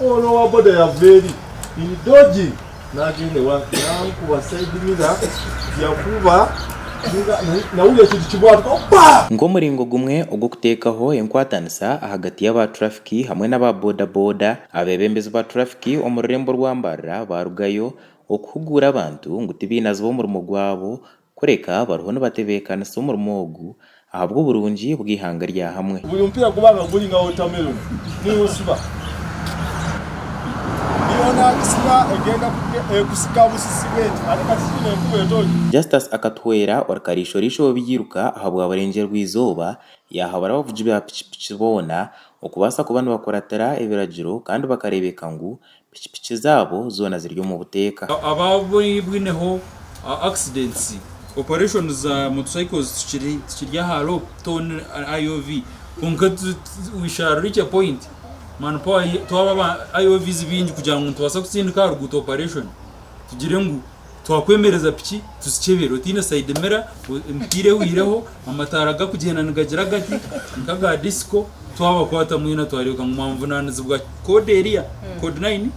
Ono owa boda yava eri in dodging nagenda ewange nankuba side mirror yakuba nawulira ekintu kibwatuka pa! Nk'omuringo gumwe ogw'okuteekaho enkwatanisa ahagati y'aba turafiki hamwe n'aba boda boda, abeebembezi ba turafiki omu rurembo rwa Mbarara baarugayo okuhuguura abantu ngu tibainaziba omurimo gwabo Kureka bariho nibatebeekanisa omurimo ogu ahabw'oburungi bw'eihanga rya hamwe. Buri mupiira guba nga guri nka watermelon niiwe osiba. Niiwe onagisiba egenda ekusika busisi bweti ate kati kinu enkuba etonye. Justus Akatuhwera ori kariisho-riisho w'eby'eiruka ahabwa Burengyerwa-izooba yaahabura abavugi ba pikipiki boona okubaasa kuba nibakuratira ebiragiro kandi bakareebeka ngu Pikipiki zaabo zoona ziri omu buteeka. Abaabwineho accidents, operations za motorcycles tukiri aha low tone IOV kwonka we shall reach a point manpower twaba aba IOVs baingi kugira ngu nitubaasa kutsindika aha ruguuto operation tugire ngu twakwemereza piki tuzikyebere otaine side mirror, emipiira ehweireho, amataara gakugyenda nigagira gati nk'aga disco. Twabakwata mwena twareebeka ngu mwamuvunanizibwa code eriya, code nine,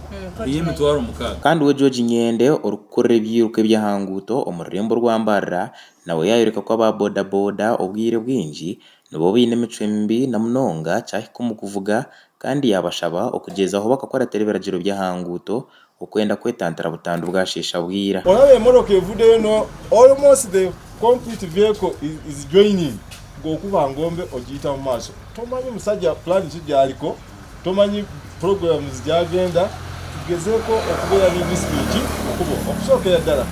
ey'emitwaro mukaaga. Kandi we George Nyende orikukurira eby'eiruka eby'aha nguuto omu rurembo rwa Mbarara nawe yaayoreka ku aba boda boda obwire bwingi nibo baine emicwe mibi na munonga kyahika omu kuvuga kandi yaabashaba okugyezaho bakakuratira ebiragiro by'aha nguuto okwenda kwetantara butandu bwasheesha bwira. Oraba emotoka evuddeyo no almost the complete vehicle is joining ng'okuba ngombe ogiyita mu maaso tomanyi musajja plan ki gyariko tomanyi programs gyagenda tugezeeko okubeera ne discipline ki mukubo okusookera ddala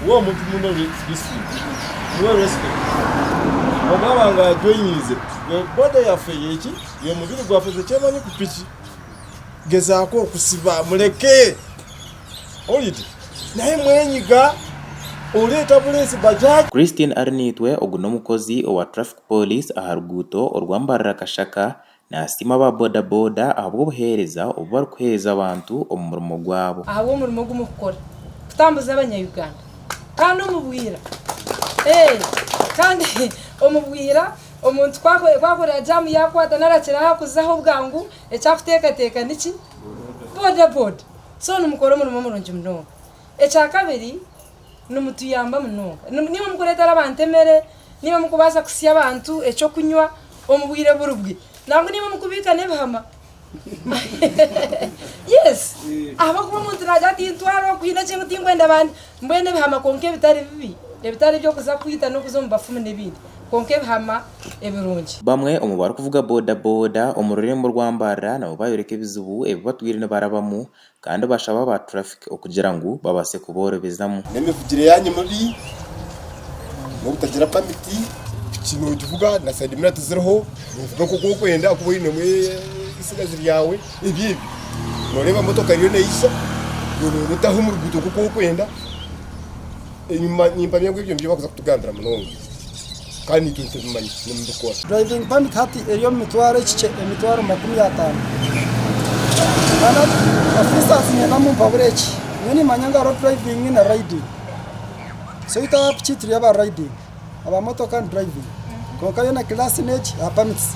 wa omuntu muno discipline muwe respect bwogamba nga ajoininze gwe body yaffe yeki yomubiri gwaffe ze kyemanyi ku piki Gezaako okusiba muleke owulidde naye mwenyiga oleeta buleesi bajaj. Christine Arinaitwe ogu n'omukozi owa Traffic Police aha ruguuto orwa Mbarara Kashaka nasiima aba boda boda ahabw'obuheereza obu barikuheereza abantu omu murimo gwabo. Ahabw'omurimo ogu murikukora kutambuza abanya-Uganda kandi omu bwira ee kandi omu bwira omuntu ku ahurira jaamu yaakwata nari akira aha kuzaho bwangu Eki arikuteekateeka niki? Boda boda. So nimukora omurimo murungi munonga. Ekyakabiri, nimutuyamba munonga. Niimwe murikureetera abantu emere, niimwe murikubaasa kuhitsya abantu eky'okunywa omu bwire buri bwe. Nangwa niimwe murikubiika n'ebihama. Yes! Ahabw'okuba omuntu naagira ati ntwara oku haine eki tinkwenda bandi. Mbwenu ebihama kwonka ebitari bibi, ebitari eby'okuza kwita n'okuza omu bafumu n'ebindi. Kwonka ebihama ebirungi. Bamwe omu barikuvuga boda boda omu rurembo rwa Mbarara nabo bayoreka ebizibu ebi batwire nibarabamu kandi bashaba aba traffic okugira ngu babaase kuboorobezamu. N'emivugire yaanyu mibi, n'obutagira pamiti. Piki noogivuga na sayidi mira tiziriho, noovuga nk'oku orikwenda ahakuba oinemu eisigazi ryawe, ebyo ebyo. Nooreeba motoka eriyo neija, iwe nooba otaha omu ruguuto nk'oku orikwenda. Enyima nimpamya ngu ebyo nibyo barikuza kutugambira munonga kandi naitwe nitubimanya nimubikora. Driving permit hati eri omu mitwaro ekikye emitwaro 50. Kandi hati officers niinyenda mumpabure eki, nyowe nimanya ngu hariho driving na riding. So itwe aba piki turi aba riding, aba motoka ni driving. Kwonka yoona class n'egi aha permits.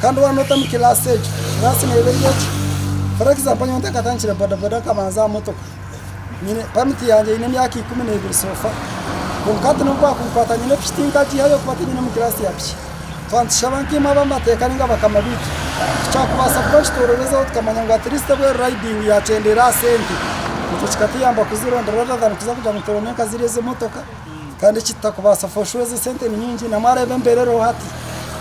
Kandi waaba nota omu class egyo, class neeba eri egi. For example nyowe ntakatandikire boda boda nkabanza aha motoka. Nyine pamiti yangye eine emyaka 12 so far. Kwonka hati n'obu baakunkwata nyine piki tinkagiihayo kuba tinyine omu kiraasi ya piki. Twaba nitushaba nkaimwe ab'amateeka nainga bakama baitu, tikyakubaasa kuba nikitworobezaho tukamanya ngu at least ebweru riding yaakyendeera aha sente. Ekyo kikatuyamba kuzironda rather than kuza kugira ngu turonde nka ziriya ez'emotoka kandi eki tutakubaasa for sure ezo esente ni nyingi na mwareeba embeera eriho hati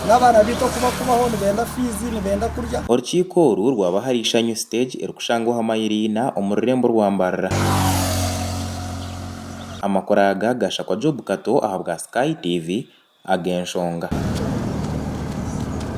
n'abaana baitu oku barikubaho nibenda fiizi, nibenda kurya. Orukiiko oru rwaba ahari Ishanyu Stage erikushangwa aha mayiro ina omu rurembo rwa Mbarara. Amakuru aga gashakwa Job Kato ahabwa Sky TV ag'enshonga.